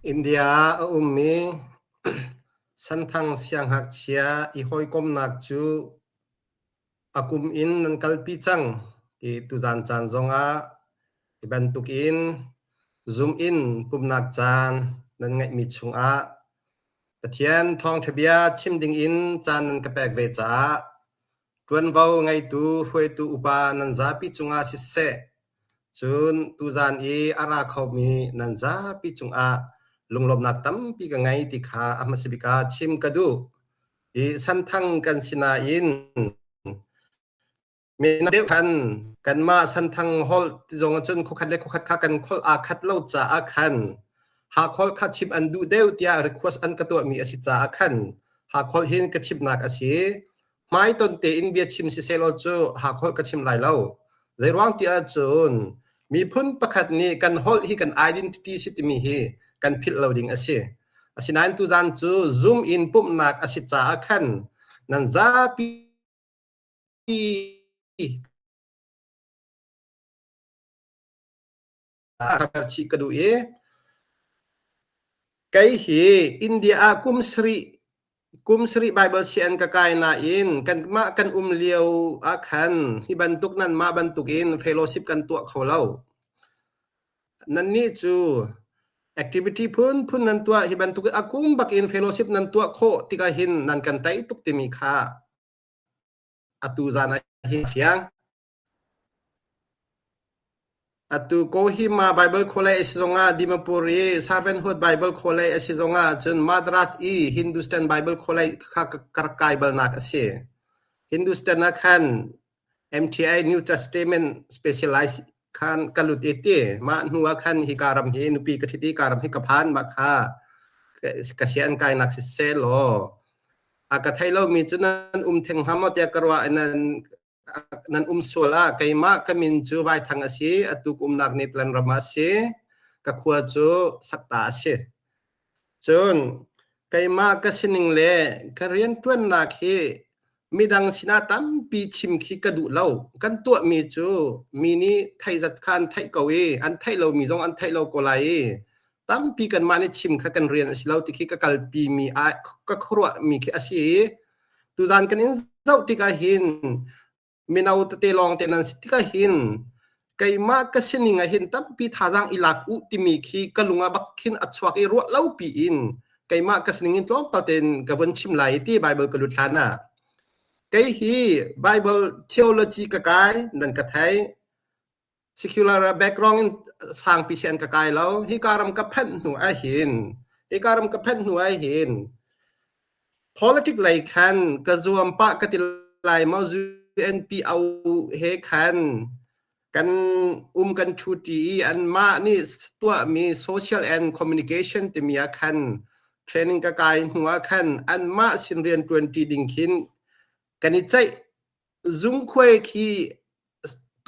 India ah a ummi Santhang siangngakchia i hawikomhnak cu a kum in nan kalpi cang i tuzan caan zongah hi bantukin Zoom in pumhnak caan nan ngeihmi chungah Pathian thawngṭha bia chim dingin caan nan ka pek ve caah ṭuanvo ngeitu hruaitu upa nan zapi cungah siseh, cun tuzan i a ra khomi nan zapi cungah lunglawmhnak tampi ka ngei ti kha a hmasa bik ah chim ka duh. I santhang kan si nain Mino deuh khan kanmah Santhang holh ti zong ahcun khuakhat le khuakhat kha kan holh aa khat lo caah khan Hakholh kha chim an duh deuh tiah request an ka tuahmi a si caah khan Hakholh hin ka chimnak a si. Hmaiton tein bia chim sisehlaw cu Hakholh ka chim lai lo. Zeiruang ti ahcun miphun pakhat nih kan holh hi kan identity si timi hi kan philh lo ding a si. Asinain tuzan cu Zoom in pumhnak a si caah khan nan zapi chih ka duh i kei hi India ah kum sarih kum sarih Bible sian ka kai nain kanmah kan um lio ah khan hi bantuk nanmah bantukin fellowship kan tuah kho lo. Nannih cu activity phunphun nan tuah hi bantuk a kum bakin fellowship nan tuah khawh tikah hin nan kan tei tuk timi kha Atu zan ah hin fiang. Atu Kohima Bible College a si zongah Dimapur i Servanthood Bible College a si zongah cun Madras i Hindustan Bible College kha ka rak kai balnak a si. Hindustan ah khan MTI New Testament Specialized khan ka lut i ti. Mah hnu ah khan hika ram hi nupi ka ṭhit i ka ram hi ka phan mah kha ka sian kainak siseh law A ka thei lomi cu nan um theng hnga maw tiah ka ruah i nan nan um sual ah keimah ka min cu Vaithang a si, atu ka umnak Netherlands ram ah a si. Ka khua cu Sakta a si. Cun keimah ka sining le ka rianṭuannak hi midang sinah tampi chim khi ka duh lo. Kan tuahmi cu mi nih theihzat kha an theih ko i an theih lomi zong an theih lo ko lai i tampi kanmah nih chim kha kan rian a si lo ti khi ka kalpi mi a ka khuaruah mi khi a si i tuzan kan in zoh tikah hin mino tete lawng te nan si tikah hin keimah ka sining ah hin tampi thazaang i lak u timi khi ka lung ah bak khin a chuak i ruah lo pi in keimah ka sining in tlawmpal tein ka vun chim lai ti Bible ka lut hlan ah kei hi Bible theology ka kai nan ka thei Secular background in sangpi si an ka kai lo. Hika ram ka phanh hnu ahhin, hika ram ka phanh hnu ahhin, politic lei khan ka zuam pah ka ti lai maw UNPO he khan kan um kan ṭhu ṭi i anmah nih tuahmi social and communication timi ah khan training ka kai hnu ah khan anmah sin rian ṭuan ṭi ding khin kan i ceih zungkhuai khi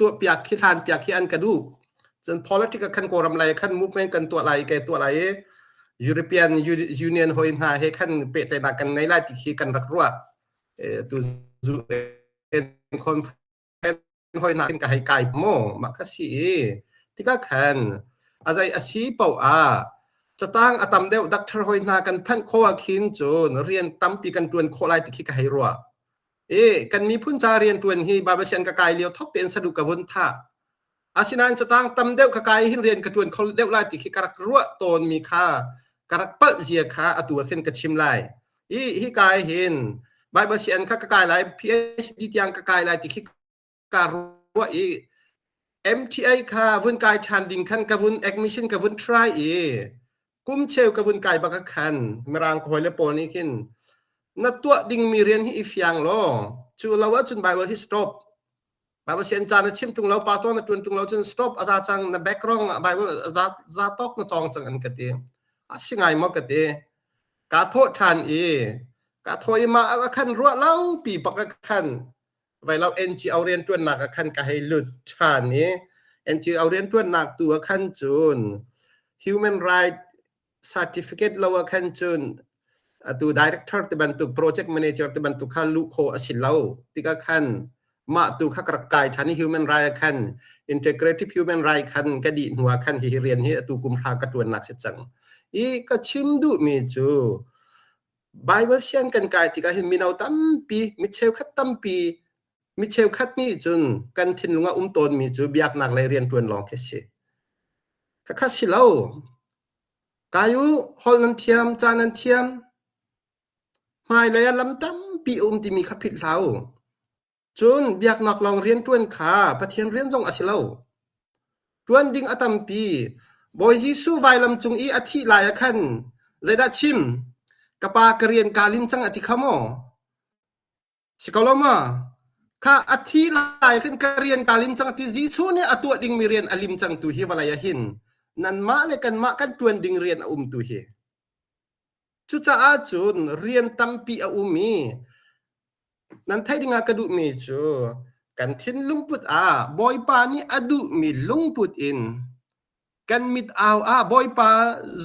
tuahpiak khi hlanpiak khi an ka duh. Cun politics ah khan Kawlram lei khan movement kan tuah lai kai tuah lai i European Union hoi hna he khan pehtlaihnak kan ngei lai ti khi kan rak ruah. Tu conference hoi hna ka hei kai maw mah kha si i tikah khan azai a si paoh ah catang a tam deuh doctor hoi hna kan phanh khawh ah khin cun rian tampi kan tuan khawh lai ti khi ka hei ruah. E kan miphun ca rianṭuan hi Bible sian ka kai lio thok tein sadu ka vun thah. Asinain catang tam deuh ka kai hin rian ka ṭuan kho deuh lai ti khi ka rak ruah tawnmi kha ka rak palh zia kha atu ah khin ka chim lai. I hi kai hin Bible sian kha ka kai lai PhD tiang ka kai lai ti khi ka ruah i MTA kha vun kai ṭhan ding khan ka vun admission ka vun try i kum cheu ka vun kai bak khan mirang ka hawile pawl nih khin na tuah dingmi rian hi i fiang law cu lo ahcun Bible hi stop Bible sian ca na chim tung lo pastor na tuan tung lo cun stop a za cang na background Bible za za tawk na cawng cang an ka ti a si ngai maw ka ti ka thawh ṭhan i ka thawh i mah a khan ruah lo pi bak a khan Vailo NGO rianṭuannak ah khan ka hei lut ṭhan i NGO rianṭuannak tu ah khan cun human right certificate lo ah khan cun atu director ti bantuk project manager ti bantuk kha luh khawh a si lo tikah khan mah tu kha ka rak kai ṭhan i human right ah khan integrative human right khan ka dih hnu ah khan hihi rian hi atu kum hra ka ṭuannak si cang. I ka chim duhmi cu Baibal sian kan kai tikah hin mino tampi, mi cheukhat tampi, mi cheukhat nih cun kan thinlung ah um tawnmi cu biaknak lei rianṭuan lawng khi a si. Khakha si lo. Kai u, holh nan thiam, ca nan thiam, hmailei ah lam tampi a um timi kha philh hlah u. Cun biaknak lawng rianṭuan kha Pathian rian zong a si lo. Ṭuan ding a tampi. Bawi Jesuh vailam cung i a thih lai ah khan zeidah chim? Ka pa ka rian kaa lim cang a ti kha maw? Si ko lo ma? Kha a thih lai khan ka rian kaa lim cang a ti. Jesuh nih a tuah dingmi rian a lim cang tu hi vawlei ah hin nanmah le kanmah kan ṭuan ding rian a um tu hi. Cucaah cun rian tampi a um i Nan theih dingah ka duhmi cu kan thinlungput ah Bawipa nih a duhmi lungput in kan mit au ah Bawipa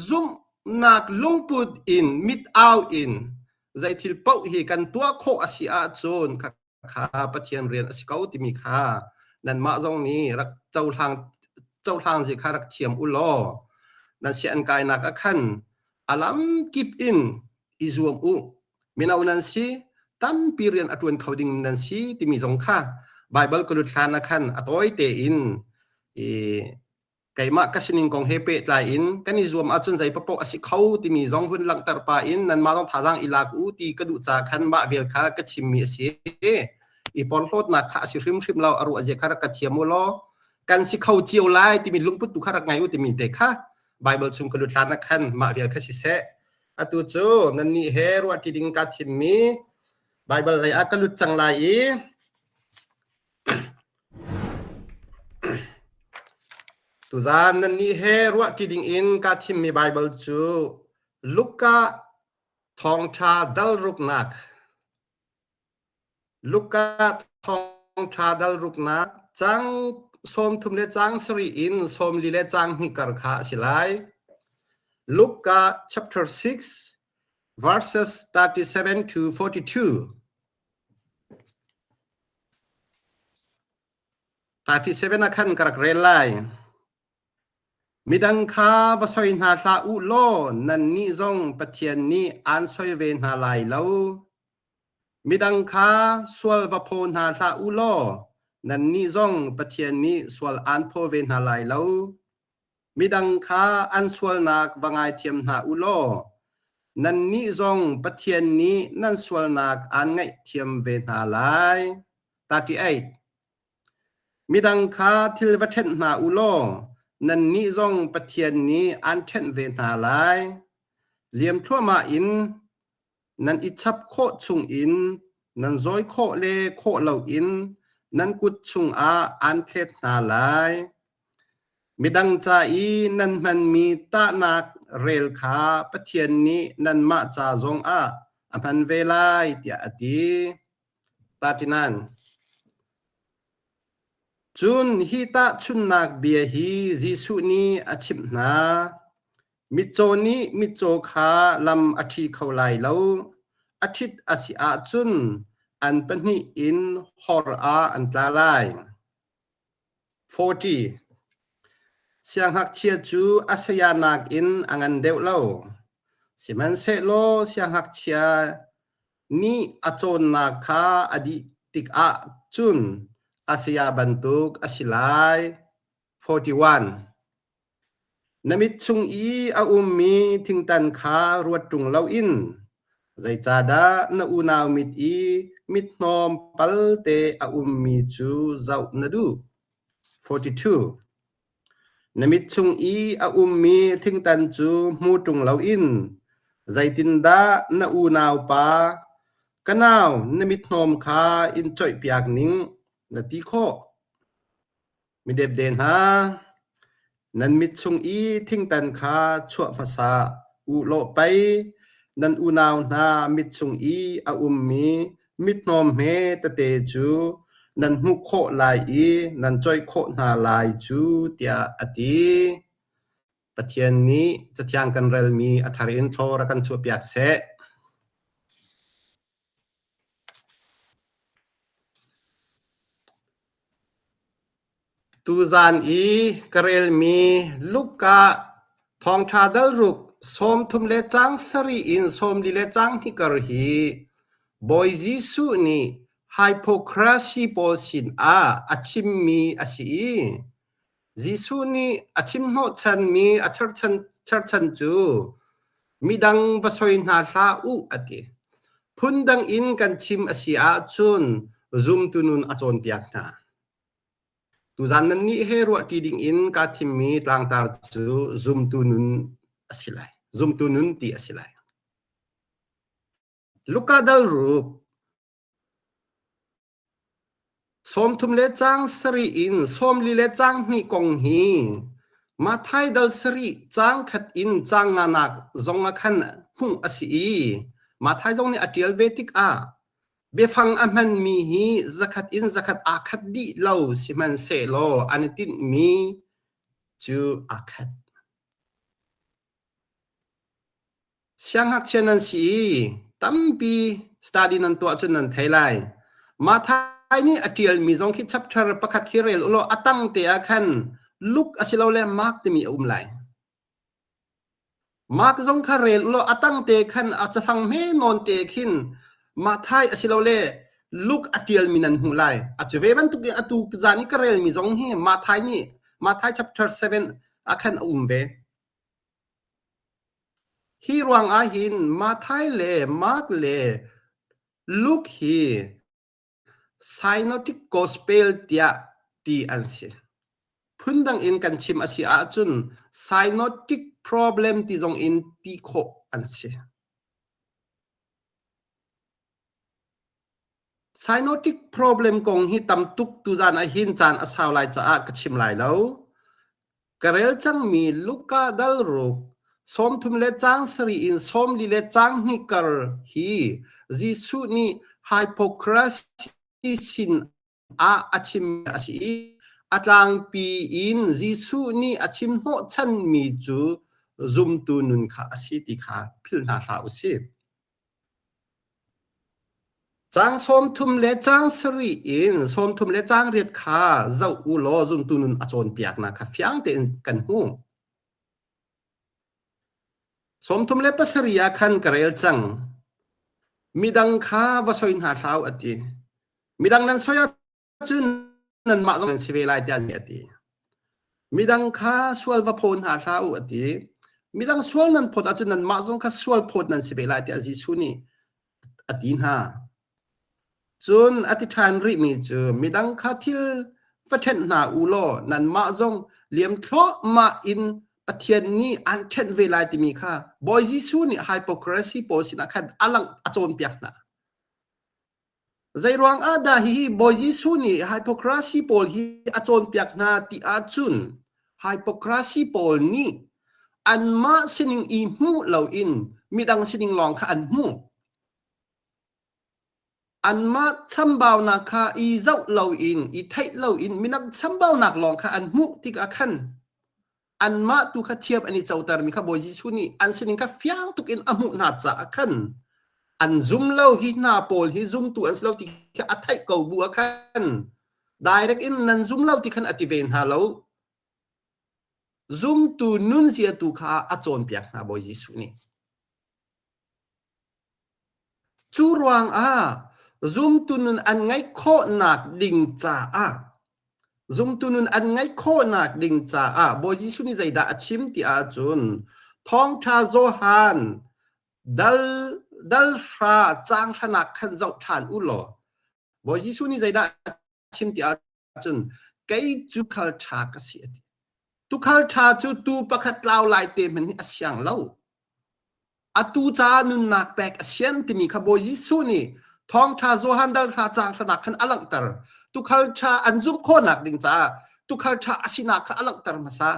zumhnak lungput in mit au in zeithil paoh hi kan tuah khawh a si ahcun kha Pathian rian a si ko timi kha nanmah zong nih rak cohlang cohlang zi kha rak thiam u law nan sian kainak ah khan a lam kip in i zuam u. Mino nan si, tampi rian a ṭuan kho ding nan si timi zong kha Baibal ka lut hlan ah khan a tawi tein i keimah ka sining kong he pehtlai in kan i zuam ahcun zei paoh a si kho timi zong vun langhter pah in nanmah zong thazaang i lak u ti ka duh ca khan mah vel kha ka chimmi a si. I porhlawtnak kha a si hrimhrim lo, a ruah zia kha rak ka thiam u law kan si kho cio lai timi lungput tu kha rak ngai u timi te kha Baibal chung ka lut hlan ah khan mah vial kha siseh. Atu cu nannih he ruahṭi ding kaa thimmi Baibal lei ah ka lut cang lai i tuzaan nannih he ruahṭi ding in kaa thimmi Baibal cu Luka Thawngṭha dal ruknak Luka thawngṭha dal ruknak caang 30 le caang sarih in 40 le caang hnih kar kha a si lai. Luka chapter 6 verses 37 to 42. 37 ah khan ka rak rel lai. Midang kha va soi hna hlah u law nannih zong Pathian nih aan soi ve hna lai lo. Midang kha sual va phaw hna hlah u law nannih zong Pathian nih sual aan phaw ve hna lai lo. Midang kha an sualnak va ngaithiam hna u law nannih zong Pathian nih nan sualnak aan ngaihthiam ve hna lai. 38. Midang kha thil va ṭhenh hna u law nannih zong Pathian nih aan ṭhenh ve hna lai. Liam thluahmah in nan i chap khawh chungin nan zawi khawh le khawh loin nan kut chungah aan thlet hna lai. Midang ca i nan hmanmi tahnak rel kha Pathian nih nanmah ca zongah a hman ve lai tiah a ti. 39. Cun hi tahchunhnak bia hi Jesuh nih a chimh hna. Mitcaw nih mitcaw kha lam a ṭhi kho lai lo. A ṭhit a si ahcun an pahnih in hor ah an tla lai. 40. Siangngakchia cu a saya nakin a ngan deuh lo. Sihmanhsehlaw siangngakchia nih a cawnnak kha a dih tikah cun a saya bantuk a si lai. 41. Na mit chung i a ummi thingtan kha ruat ṭung loin zeicahdah na unau mit i mithnawm palte a ummi cu zoh na duh? 42. Na mit chung i a ummi thingtan cu hmu ṭung loin zeitindah na unaupa, Ka nau, na mithnawm kha in coihpiak ning, na ti khawh? Midepde hna, nan mit chung i thingtan kha chuah hmasa u law pei nan unau hna mit chung i a ummi mithnawm hme tete cu nan hmuh khawh lai i nan coih khawh hna lai cu, tiah a ti. Pathian nih Cathiang kan relmi a thar in thlaw rak kan chuahpiak seh. Tuzaan i ka relmi Luka thawngṭha dal ruk 30 le caang sarih in 40 le caang hnih kar hi Bawi Jesuh nih hypocrisy pawl sinah a chimmi a si i Jesuh nih a chim hnawhchanmi a cherchan cu midang va soi hna hlah u a ti. Phundang in kan chim a si ahcun zumtu nun a cawnpiak hna. Tuzaan nannih he ruahṭi dingin kaa thimmi tlangtar cu zumtu nun a si lai. Zumtu nun ti a si lai. Luka dal ruk 30 le caang sarih in 40 le caang hnih kong hi Matthai dal sarih caang khat in caang nganak zong ah khan hmuh a si i Matthai zong nih a ṭial ve tikah Biafang a hmanmi hi zakhat in zakhat aa khat dih lo sihmanhsehlaw an i tinhmi cu aa khat. Siangngakchia nan si i tampi study nan tuah cun nan thei lai. Matthai nih a ṭialmi zong khi chapter pakhat khi rel ulaw a tang te ah khan Luke asilole Mark timi a um lai. Mark zong kha rel ulaw a tangte khan a cafang hme nawn te khin Matthai asilole Luke a ṭialmi nan hmuh lai. A cu ve bantuk in atu zan i ka relmi zong hi Matthai nih Matthai chapter 7 ah khan a um ve. Hi ruang ah hin Matthai le Mark le Luke hi Synoptic Gospel tiah ti an si. Phundang in kan chim a si ahcun synoptic problem ti zong in ti khawh an si. Synoptic problem kong hi tam tuk tuzan ah hin caan a sau lai caah ka chim lai lo. Ka rel cangmi Luka dal ruk 30 le caang sarih in 40 le caang hnih kar hi Jesuh nih hypocrisy sin ah a chimmi a si i a tlangpi in Jesuh nih a chim hnawhchanmi cu zumtu nun kha a si ti kha philh hna hlah u sih. Caang 30 le caang sarih in 30 le caang riat kha zoh u law zumtu nun a cawnpiaknak kha fiang tein kan hmuh. 37 ah khan ka rel cang. Midang kha va soi hna hlah u a ti. Midang nan soi ahcun nanmah zong nan si ve lai tiah a ti. Midang kha sual va phaw hna hlah u a ti. Midang sual nan phawt ahcun nanmah zong kha sual phawt nan si ve lai tiah Jesuh nih a ti hna. Cun a ti ṭhan rihmi cu midang kha thil va ṭhenh hna u law nanmah zong liam thluahmah in Pathian nih aan ṭhenh ve lai timi kha Bawi Jesuh nih hypocrisy pawl sinah khan a langh a cawnpiak hna. Zeiruang ah dah hihi Bawi Jesuh nih hypocrisy pawl hi a cawnpiak hna ti ahcun hypocrisy pawl nih anmah sining i hmuh loin midang sining lawng kha an hmuh. Anmah chambaunak kha i zoh loin i theih loin midang chambaunak lawng kha an hmuh tikah khan anmah tu kha thiam an i cotermi kha Bawi Jesuh nih an sining kha fiang tuk in a hmuh hna caah khan an zum lo hi hna pawl hi zumtu an si lo ti kha a theih ko bu ah khan direct in nan zum lo ti khan a ti ve hna lo zumtu nunzia tu kha a cawnpiak hna Bawi Jesuh nih Cu ruangah zumtu nun an ngeih khawhnak ding caah zumtu nun an ngeih khawhnak ding caah Bawi Jesuh nih zeidah a chim ti ahcun Thawngṭha Johan dal dal hra caang hranak khan zoh ṭhan u law Bawi Jesuh nih zeidah a chim ti ahcun kei cu khal ṭha ka si a ti. Tukhal ṭha cu tuu pakhat tlau lai te hmanh hi a siang lo. Atu caah nunnak pek a sian timi kha Bawi Jesuh nih thawngṭha Johan dal hra caang hranak khan a langhter. Tukhal ṭha an zumh khawhnak ding caah tukhal ṭha a sinak kha a langhter hmasa.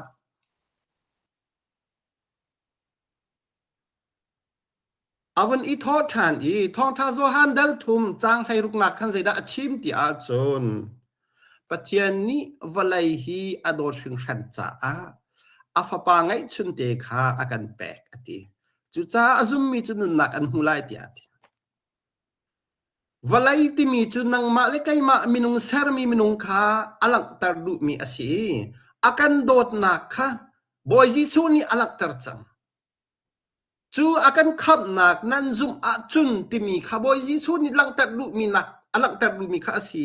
A vun i thawh ṭhan i Thawngṭha Johan dal thum caang hleiruknak khan zeidah a chim ti ahcun Pathian nih vawlei hi a dawt hringhran caah a fapa ngeihchunte kha a kan pek a ti. Cucaah a zummi cu nunnak an hmu lai tiah a ti. Vawlei timi cu nangmah le keimah minung sermi minung kha a langhter duhmi a si i a kan dawtnak kha Bawi Jesuh nih a langhter cang. Cu a kan khamhnak nan zumh ahcun timi kha Bawi Jesuh nih langhter duhmi nak a langhter duhmi kha a si.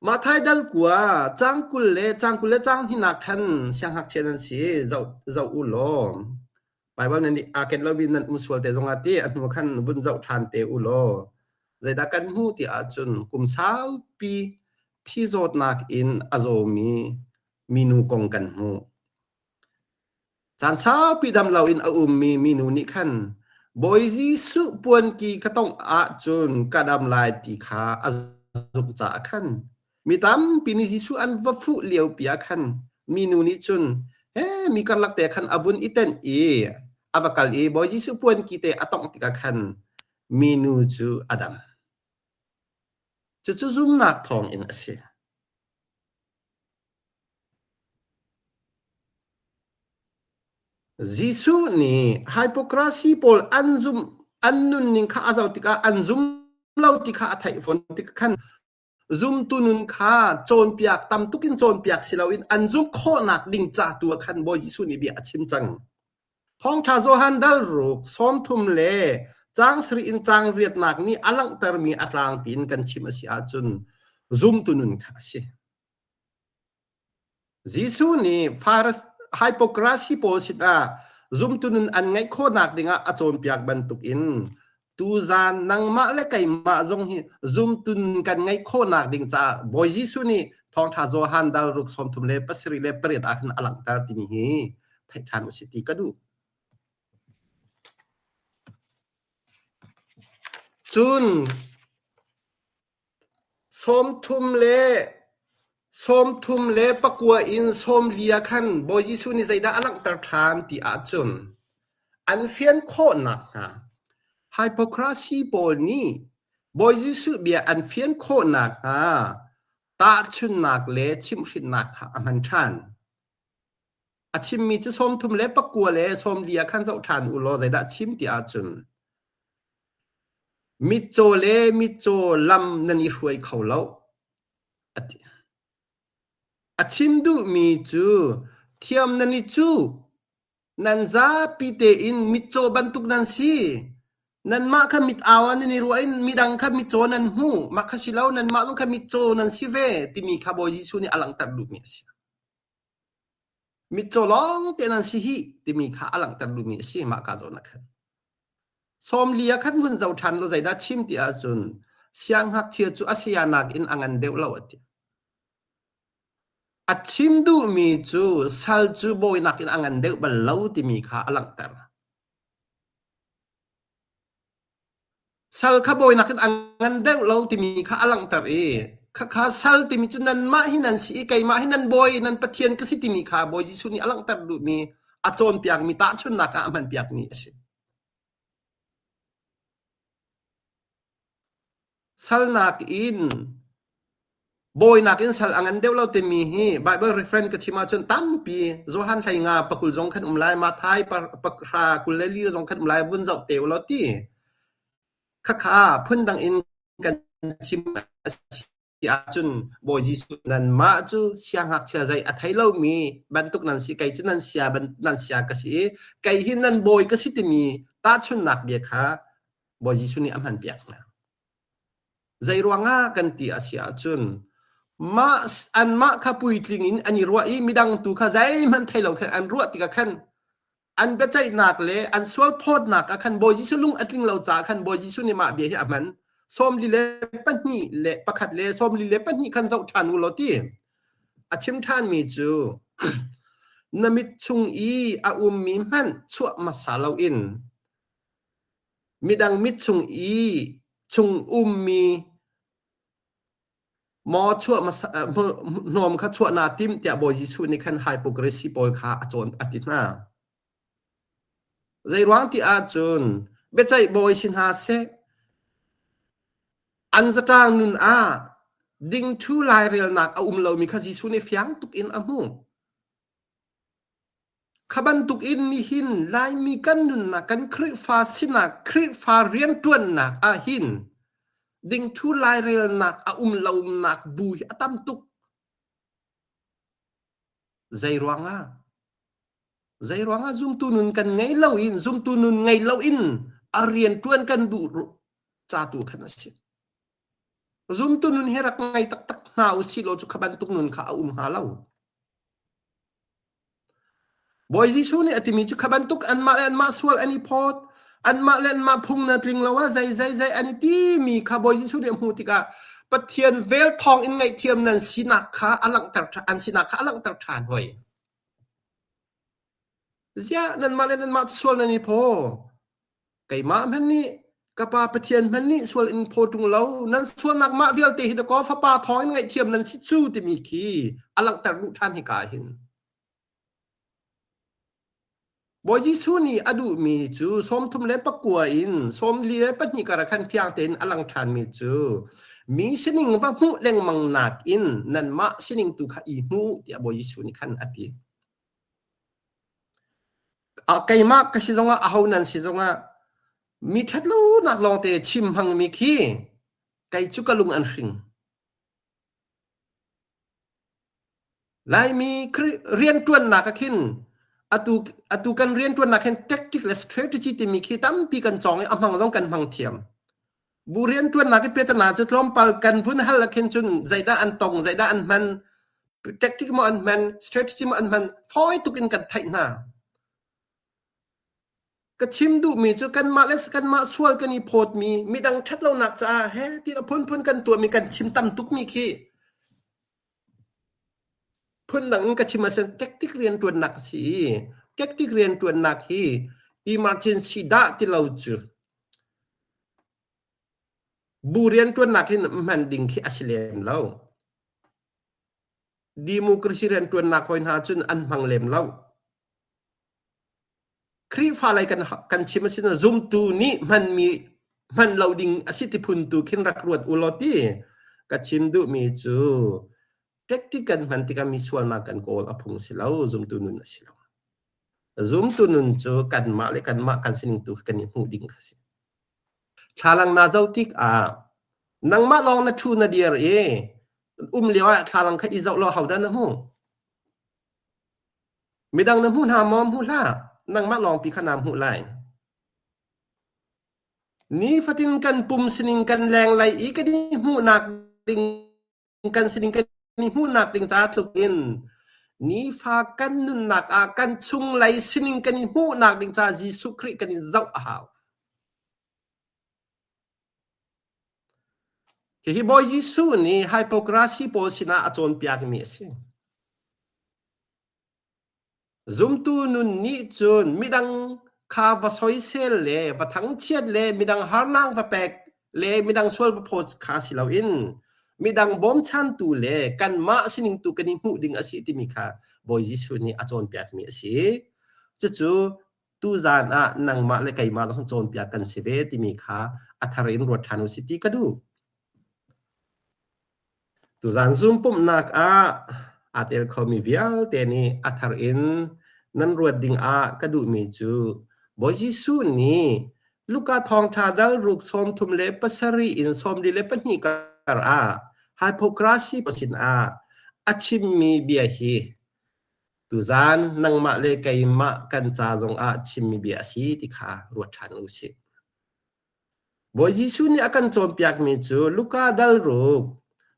Matthai dal kua caang 20 le caang 20 le caang hnih khan siangngakchia nan si zoh zoh u law Baibal nan aa ken lomi nan um sual te zongah ti a hnu khan vun zoh ṭhan te u law zeidah kan hmuh ti ahcun kum saupi thi zawtnak in a zawmi minu kong kan hmuh. Caan saupi dam loin a ummi minu nih khan Bawi Jesuh puanki ka tongh ahcun ka dam lai ti kha a zumh caah khan mi tampi nih Jesuh an va fuh liopi ah khan minu nih cun he mi karlak te khan a vun i tenh i a va kal i Bawi Jesuh puanki te a tongh tikah khan minu cu a dam. Cucu zumnak thawngin a si. Jesuh nih hypocrisy pawl an zumh an nunning kha a zoh tikah an zum lo ti kha a theih fawn tik khan zumtu nun kha cawnpiak tam tuk in cawnpiak si loin an zumh khawhnak ding ca tu ah khan Bawi Jesuh nih bia a chim cang. Thawngṭha Johan dal ruk 30 le caang sarih in caang riatnak nih a langhtermi a tlangpi in kan chim a si ahcun zumtu nun kha a si. Jesuh nih hypocrisy pawl sinah zumtu nun an ngeih khawhnak dingah a cawnpiak bantukin tuzaan nangmah le keimah zong hi zumtu nun kan ngeih khawhnak ding caah Bawi Jesuh nih Thawngṭha Johan dal ruk 30 le pasarih le pariat ah khan a langhter timi hi theih ṭhan usih ti ka duh. Cun 39 in 40 ah khan Bawi Jesuh nih zeidah a langhter ṭhan ti ahcun an fian khawh nakhnga hypocrisy pawl nih Bawi Jesuh bia an fian khawh nakhnga tahchunhnak le chimhhrinhnak kha a hman ṭhan. A chimmi cu 39 le 40 ah khan zoh ṭhan u law zeidah a chim ti ahcun Mitcaw le mitcaw lam nan i hruai kho lo, a ti. A chim duhmi cu thiam nan i cuh, nan zapi tein mitcaw bantuk nan si. Nanmah kha mit au ah nan i ruah i midang kha mitcaw nan hmuh. Mah kha si lo, nanmah zong kha mitcaw nan si ve timi kha Bawi Jesuh nih a langhter duhmi a si. Mitcaw lawng te nan si hih timi kha a langhter duhmi a si mah ka zawn ah khan. 40 ah khan vun zoh ṭhan law zeidah chim ti ahcun siangngakchia cu a saya nakin a ngan deuh lo a ti. A chim duhmi cu sal cu bawi nakin a ngan deuh bal lo timi kha a langhter. Sal kha bawi nakin a ngan deuh lo timi kha a langhter i khakha sal timi cu nanmah hi nan si i keimah hi nan bawi nan Pathian ka si timi kha Bawi Jesuh nih a langhter duhmi a cawnpiakmi tahchunhnak ah a hmanpiakmi a si. Salnak in bawinak in sal a ngan deuh lo timi hi Bible reference ka chim ahcun tampi Johan hlei nga pakul zong khan um lai Matthai pakra kul le li zong khan um lai vun zoh te u law ti khakha phundang in kan chim a si ahcun Bawi Jesuh nanmah cu siangngakchia zei a thei lomi bantuk nan si kei cu nan sia nan sia ka si i kei hi nan bawi ka si timi tahchunhnak bia kha Bawi Jesuh nih a hmanpiak hna. Zei ruangah kan ti a si ahcun mah anmah kha puitling in an i ruah i midang tu kha zeihmanh thei lo khan an ruah tikah khan an biaceihnak le an sualphawtnak ah khan Bawi Jesuh lung a tling lo caah khan Bawi Jesuh nih mah bia hi a hman. 42 le pakhat le 42 khan zoh ṭhan u law ti. A chim ṭhanmi cu na mit chung i a ummi hmanh chuah hmasa loin midang mit chung i chung ummi Maw chuah hmasa hnawm kha chuah naa tim tiah Bawi Jesuh nih khan hypocrisy pawl kha a cawn a ti hna. Zeiruang ti ahcun biaceih bawi si hna seh, an zatlang nun ah dingṭhu lairelnak a um lomi kha Jesuh nih fiang tuk in a hmuh. Kha bantukin nihin Laimi kan nunnak, kan Khrihfa sinak, Khrihfa rianṭuannak ahhin dingṭhu lairelnak a um lonak bu hi a tam tuk. Zei ruangah? Zei ruangah zumtu nun kan ngei lo in zumtu nun ngei lo in a rian ṭuan kan duh ca tu khan a si. Zumtu nun hi rak ngei taktak hna usih law cu kha bantuk nun kha a um hnga lo. Bawi Jesuh nih a timi cu kha bantuk anmah le anmah sual an i phawt, anmah le anmah phung na tling lo ah zei zei zei an i timi kha Bawi Jesuh nih a hmuh tikah Pathian vel thawng in ngaihthiam nan sinak kha a langhter an sinak kha a langhter ṭhan hoi. Ziah nanmah le nanmah sual nan i phaw? Keimah hmanh nih ka Pa Pathian hmanh nih sual in phaw ṭung lo, nan sualnak mah vialte hi dakaw Fapa thawng in ngaihthiam nan si cu timi khi a langhter duh ṭhan hika ah hin. Bawi Jesuh nih a duhmi cu 39 in 42 kar ah khan fiang tein a lang ṭhanmi cu mi sining va hmuh lengmang nakin nanmah sining tu kha i hmu tiah Bawi Jesuh nih khan a ti. Keimah ka si zongah aho nan si zongah mi ṭhatlonak lawngte chim hmangmi khi kei cu ka lung an hring. Laimi rianṭuannak ah khin atu atu kan rianṭuannak hin tactic le strategy timi khi tampi kan cawng i a hmang zong kan hmang thiam. Bu rianṭuannak i piatana cu tlawmpal kan vun hal ah khin cun zeidah an tong, zeidah an hman, tactic maw an hman, strategy maw an hman, fawi tuk in kan theih hna. Ka chim duhmi cu kanmah le kanmah sual kan i phawtmi, midang ṭhatlonak caah he ti a phunphun kan tuahmi kan chim tam tukmi khi phundang in ka chim ahcun tactic rianṭuannak a si i tactic rianṭuannak hi emergency dah ti lo cu bu rianṭuannak hin hman ding khi a si lem lo. Democracy rianṭuannak hoi hna cun an hmang lem lo. Khrihfa lei kan kan chim a si na zumtu nih hmanmi hman lo ding a si ti phun tu khin rak ruat u law ti ka chim duhmi cu tactic kan hman tikah mi sualnak kan kawl a phung si lo zumtu nun a si lo. Zumtu nun cu kanmah le kanmah kan sining tu kan i hmuh ding kha si. Thlalang na zoh tikah nangmah lawng na ṭhu na dir i um lio ah thlalang kha i zoh law hodah na hmuh? Midang na hmu hna maw? Hmu hlah. Nangmah lawngpi kha naa hmuh lai. Nifatin kan pum sining kan lenglei i kan i hmuhnak ding kan sining kan i hmuhnak ding ca tluk in nifa kan nunnak ah kan chunglei sining kan i hmuhnak ding ca Jesuh Khrih kan in zoh a hau. Hihi Bawi Jesuh nih hypocrisy pawl sinah a cawnpiakmi a si. Zumtu nun nih cun midang kha va soisel le va thangchiat le midang harnak va pek le midang sual va phawt kha si loin midang bawmchantu le kanmah sining tu kan i hmuh ding a si timi kha Bawi Jesuh nih a cawnpiakmi a si. Cucu tuzaan ah nangmah le keimah zong cawnpiak kan si ve timi kha a thar in ruat ṭhan u si ti ka duh. Tuzaan Zoom pumhnak ah aa tel khomi vialte nih a thar in nan ruat ding ah ka duhmi cu Bawi Jesuh nih Luka thawngṭha dal ruk 37 in 42 kar ah hypocrisy sinah a chimmi bia hi tuzaan nangmah le keimah kan ca zongah chimmi bia a si ti kha ruat ṭhan u sih. Bawi Jesuh nih a kan cawnpiakmi cu Luka dal ruk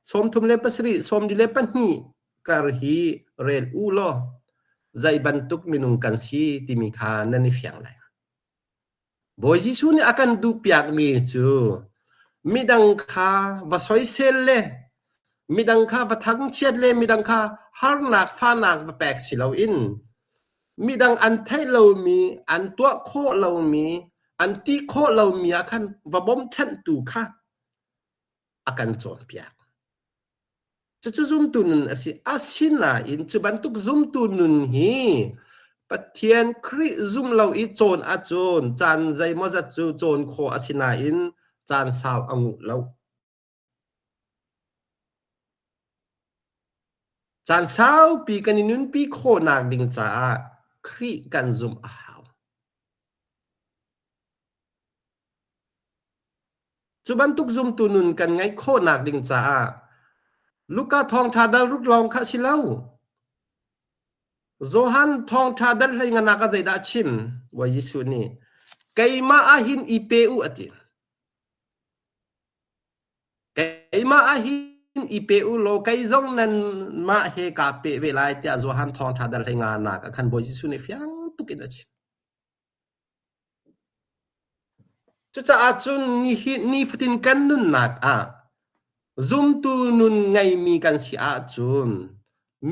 37 42 kar hi rel u law zei bantuk minung kan si timi kha nan i fiang lai. Bawi Jesuh nih a kan duhpiakmi cu midang kha va soisel le midang kha va thangchiat le midang kha harnak fahnak va pek si loin midang an theih lomi an tuah khawh lomi an ti khawh lomi ah khan va bawmchanhtu kha a kan cawnpiak. Cucu zumtu nun a si. Asinain cu bantuk zumtu nun hi Pathian Khrih zum lo i cawn ahcun caan zeimawzat cu cawn khawh a si nain caan sau a nguh lo. Caan saupi kan i nunpi khawhnak ding caah Khrih kan zumh a hau. Cu bantuk zumtu nun kan ngeih khawhnak ding caah Luka thawngṭha dal ruk lawng kha si lo. Johan thawngṭha dal hlei nganak ah zeidah a chim? Bawi Jesuh nih keimah ah hin i pe u a ti. Keimah ah hin i pe u law kei zong nanmah he kaa pe ve lai tiah Johan thawngṭha dal hlei nganak ah khan Bawi Jesuh nih fiang tuk in a chim. Cucaah cun nifatin kan nunnak ah zumtu nun ngeimi kan si ahcun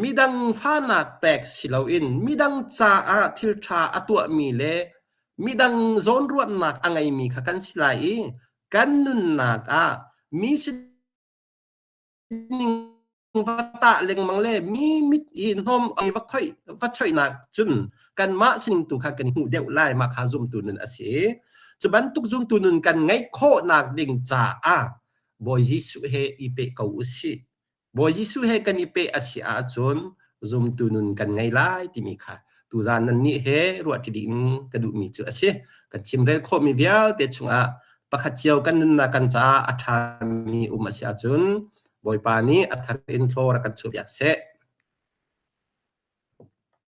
midang fahnak pek si loin midang caah thilṭha a tuahmi le midang zawnruahnak a ngeimi kha kan si lai i kan nunnak ah mi sining va tah lengmang le mi mit i hnawm va khoih va choihnak cun kanmah sining tu kha kan hmuh deuh lai mah kha zumtu nun a si. Cu bantuk zumtu nun kan ngeih khawhnak ding caah Bawi Jesuh he i peh ko u sih. Bawi Jesuh he kan i peh a si ahcun zumtu nun kan ngei lai timi kha tuzaan nannih he ruahṭi ding ka duhmi cu a si. Kan chimrel khawhmi vialte chungah pakhat cio kan nunnak kan caah a ṭhami um a si ahcun Bawipa nih a thar in thlaw rak kan chuahpiak seh.